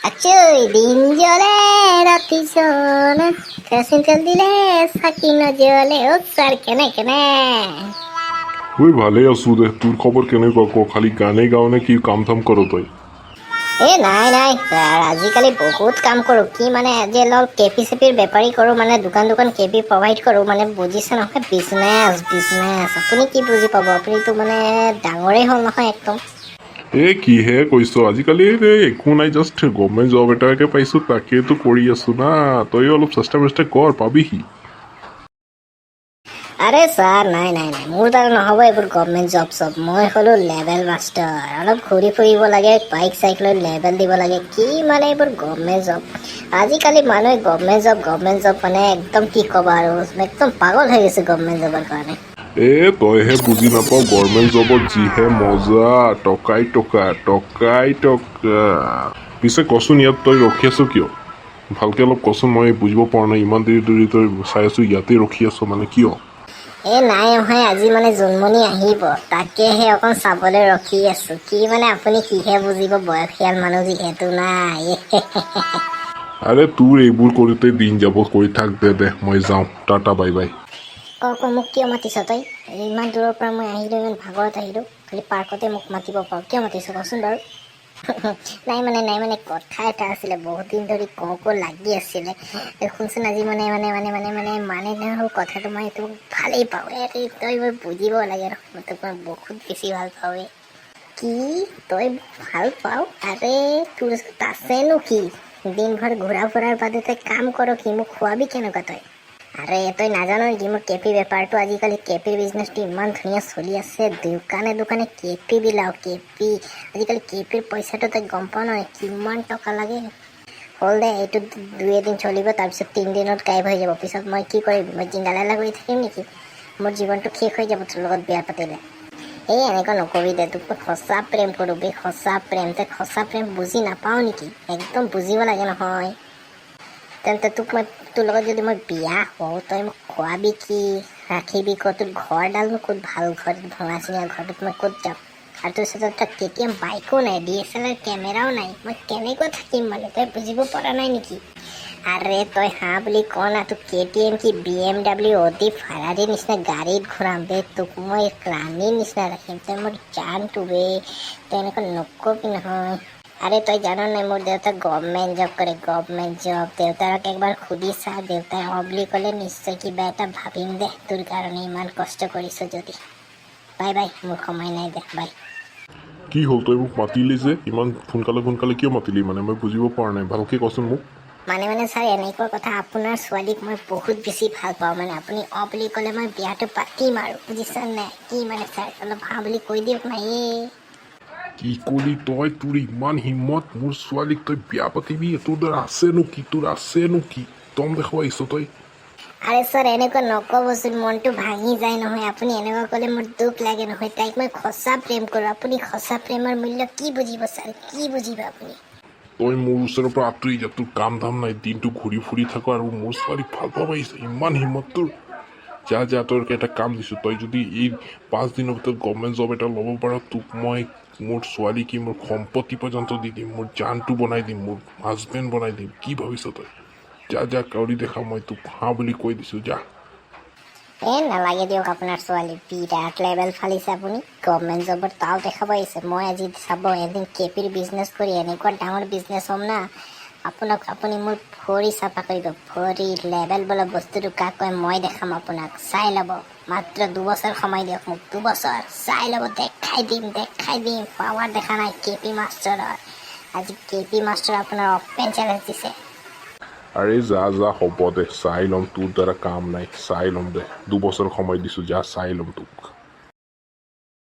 আচ্ছা, দিন জ্বলে ৰাতি জ্বলে, কেৰাচিন তেল দিলে চাকি নজ্বলে। অ' ছাৰ, কেনে কেনে? ঐ, ভালেই আছো দে। তোৰ খবৰ কেনেকুৱা ক? খালি গানেই গাৱ নে কি কাম থাম কৰ তই? এ নাই নাই ছাৰ, আজিকালি বহুত কাম কৰোঁ। কি মানে, আজি অলপ কেপি চেপিৰ বেপাৰী কৰোঁ, মানে দোকান দোকান কেপি প্ৰভাইড কৰোঁ। মানে বুজিছে নহয়, বিজনেছ বিজনেছ। আপুনি কি বুজি পাব? আপুনিতো মানে ডাঙৰেই হ'ল নহয় একদম। এ কিহে কৈছ? আজিকালি এই একো নাই, জাষ্ট গভমেণ্ট জব এটাকে পাইছোঁ, তাকেতো কৰি আছো না। তয়ো অলপ চেষ্টা চেষ্টা কৰ, পাবিহি। আৰে ছাৰ, নাই নাই নাই, মোৰ দ্বাৰা নহ'ব এইবোৰ গভমেণ্ট জব চব। মই হ'লো লেবেল মাষ্টাৰ। অলপ ঘূৰি ফুৰিব লাগে, বাইক চাইক লৈ লেবেল দিব লাগে। কি মানে এইবোৰ গভমেণ্ট জব? আজিকালি মানুহে গভমেণ্ট জব, গভমেণ্ট জব, মানে একদম কি ক'বা আৰু, একদম পাগল হৈ গৈছে গভমেণ্ট জবৰ কাৰণে। এ তইহে বুজি নাপাৱ, গভৰ্ণমেণ্ট জবত যিহে মজা, টকাই টকা, টকাই টকা। পিছে কচোন, ইয়াত তই ৰখি আছ কিয়? ভালকে অলপ কচোন, মই বুজিব পৰা নাই। ইমান দেৰি ধৰি তই চাই আছো, ইয়াতেই ৰখি আছ, মানে কিয়? এ নাই নহয়, আজি মানে জোনমণি আহিব, তাকেহে অকণ চাবলৈ ৰখি আছো। কি মানে, আপুনি কিহে বুজিব, বয়সীয়াল মানুহ যিহেতু নাই। আৰে তোৰ এইবোৰ কৰোঁতে দিন যাব, কৰি থাক। দে দে, মই যাওঁ। Tata, bye bye. ক ক, মোক কিয় মাতিছ তই? ইমান দূৰৰ পৰা মই আহিলোঁ, ইমান ভাগৰত আহিলোঁ, খালি পাৰ্কতে মোক মাতিব পাৰ। কিয় মাতিছ কচোন বাৰু? নাই মানে, নাই মানে, কথা এটা আছিলে, বহুত দিন ধৰি কওঁ কওঁ লাগি আছিলে। এই শুনচোন, আজি মানে মানে মানে মানে মানে মানে হ'ল কথাটো, মই তোক ভালেই পাওঁ। এই তই মই বুজিব লাগে নহয়, মই তোক মই বহুত বেছি ভাল পাওঁ। এই কি, তই ভাল পাওঁ? আৰে তোৰ ওচৰত আছেনো কি? দিনভৰ ঘূৰা ফুৰাৰ বাদে তই কাম কৰ কি? মোক খোৱাবি কেনেকুৱা তই? আৰে তই নাজান নেকি, মোৰ কেপি বেপাৰটো, আজিকালি কেপিৰ বিজনেছটো ইমান ধুনীয়া চলি আছে। দোকানে দোকানে কেপি বিলাও কেপি। আজিকালি কেপিৰ পইচাটো তই গম পাৱ নহয়, কিমান টকা লাগে? হ'ল দে, এইটো দুই এদিন চলিব, তাৰপিছত 3 দিনত গায়ব হৈ যাব। পিছত মই কি কৰিম? মই জিংগালালা কৰি থাকিম নেকি? মোৰ জীৱনটো শেষ হৈ যাব তোৰ লগত বিয়া পাতিলে। এই এনেকুৱা নকবি দে, তোক মই সঁচা প্ৰেম কৰোঁ বে, সঁচা প্ৰেম। তই সঁচা প্ৰেম বুজি নাপাৱ নেকি? একদম বুজিব লাগে নহয়। তেন্তে তোক মই, তোৰ লগত যদি মই বিয়া হওঁ, তই মোক খোৱাবি কি, ৰাখিবি ক'ত? তোৰ ঘৰডালনো ক'ত? ভাল ঘৰ, ভঙা চিঙা ঘৰটোত মই ক'ত যাম? আৰু তোৰ ওচৰত এটা কেটিএম বাইকো নাই, ডিএছএলআৰ কেমেৰাও নাই, মই কেনেকৈ থাকিম? মানে তই বুজিব পৰা নাই নেকি? আৰে তই হা বুলি ক না, তোক কেটিএম কি, বিএমডাব্লিউ, অডি, ফাৰাৰীৰ নিচিনা গাড়ীত ঘূৰাম বে। তোক মই ৰাণীৰ নিচিনা ৰাখিম। তই মোৰ জানটো বে, তই এনেকুৱা নকবি নহয়। আৰে তই জান নাই, মোৰ দেউতা গভমেণ্ট জব কৰে, গভমেণ্ট জব। দেউতাৰক একবাৰ সুধি চা, দেউতাই অ বুলি ক'লে নিশ্চয় কিবা এটা ভাবিম দে তোৰ কাৰণে, ইমান কষ্ট কৰিছ যদি। বাই বাই, মোৰ সময় নাই দে, বাই। কি হ'ল? তই মোক মাতিলি যে ইমান সোনকালে সোনকালে, কিয় মাতিলি? মানে মই বুজিব পৰা নাই, ভালকে কচোন মোক। মানে মানে ছাৰ, এনেকুৱা কথা, আপোনাৰ ছোৱালীক মই বহুত বেছি ভাল পাওঁ। মানে আপুনি অ বুলি ক'লে মই বিয়াটো পাতিম আৰু, বুজিছা নাই? কি মানে ছাৰ, অলপ হা বুলি কৈ দিয়ক না এই। কি কলি তই? তোৰ ইমান হিম্মত, মোৰ ছোৱালীক তই বিয়া পাতিবি? তোৰ দ্বাৰা আছেনো কি? তোৰ আছেনো কি? দম দেখুৱাই আহিছ তই? আৰে ছাৰ, এনেকুৱা নক'বচোন, মনটো ভাঙি যায় নহয়। আপুনি এনেকুৱা ক'লে মোৰ দুখ লাগে নহয়। তাইক মই সঁচা প্ৰেম কৰোঁ। আপুনি সঁচা প্ৰেমৰ মূল্য কি বুজিব ছাৰ? কি বুজিব আপুনি? তই মোৰ ওচৰৰ পৰা আঁতৰি যা। তোৰ কাম ধাম নাই, দিনটো ঘূৰি ফুৰি থাক আৰু মোৰ ছোৱালীক ভাল পাব আহিছ। ইমান হিম্মত তোৰ? যা যা। তোৰ এটা কাম দিছোঁ, তই যদি এই 5 দিনৰ ভিতৰত গভমেণ্ট জব এটা ল'ব পাৰ, তোক মই মোৰ ছোৱালী কি, মোৰ সম্পত্তি পৰ্যন্ত দি দিম, মোৰ জানটো বনাই দিম, মোৰ হাজবেণ্ড বনাই দিম। কি ভাবিছ তই? যা যা, কৰি দেখা। মই তোক হা বুলি কৈ দিছোঁ, যা। এ নালাগে দিয়ক আপোনাৰ ছোৱালী। বিৰাট লেভেল ফালিছে আপুনি, গভমেণ্ট জবৰ তাও দেখাব আহিছে। মই আজি চাব, এদিন কেপিৰ বিজনেছ কৰি এনেকুৱা ডাঙৰ বিজনেছ হ'ম না, আপোনাক, আপুনি মোৰ ভৰি চাফা কৰিব ভৰি। লেভেল বোলা বস্তুটো কাক কয়, মই দেখাম আপোনাক, চাই ল'ব। মাত্ৰ 2 বছৰ সময় দিয়ক মোক, 2 বছৰ, চাই ল'ব। দেখাই দিম, দেখাই দিম। পাৱাৰ দেখা নাই কেপি মাষ্টাৰৰ? আজি কেপি মাষ্টাৰ আপোনাৰ অপেন চেলেঞ্জ দিছে। আৰে যা যা, হ'ব দে, চাই ল'ম। তোৰ দ্বাৰা কাম নাই, চাই ল'ম দে। 2 বছৰ সময় দিছোঁ, যা, চাই ল'ম তোক।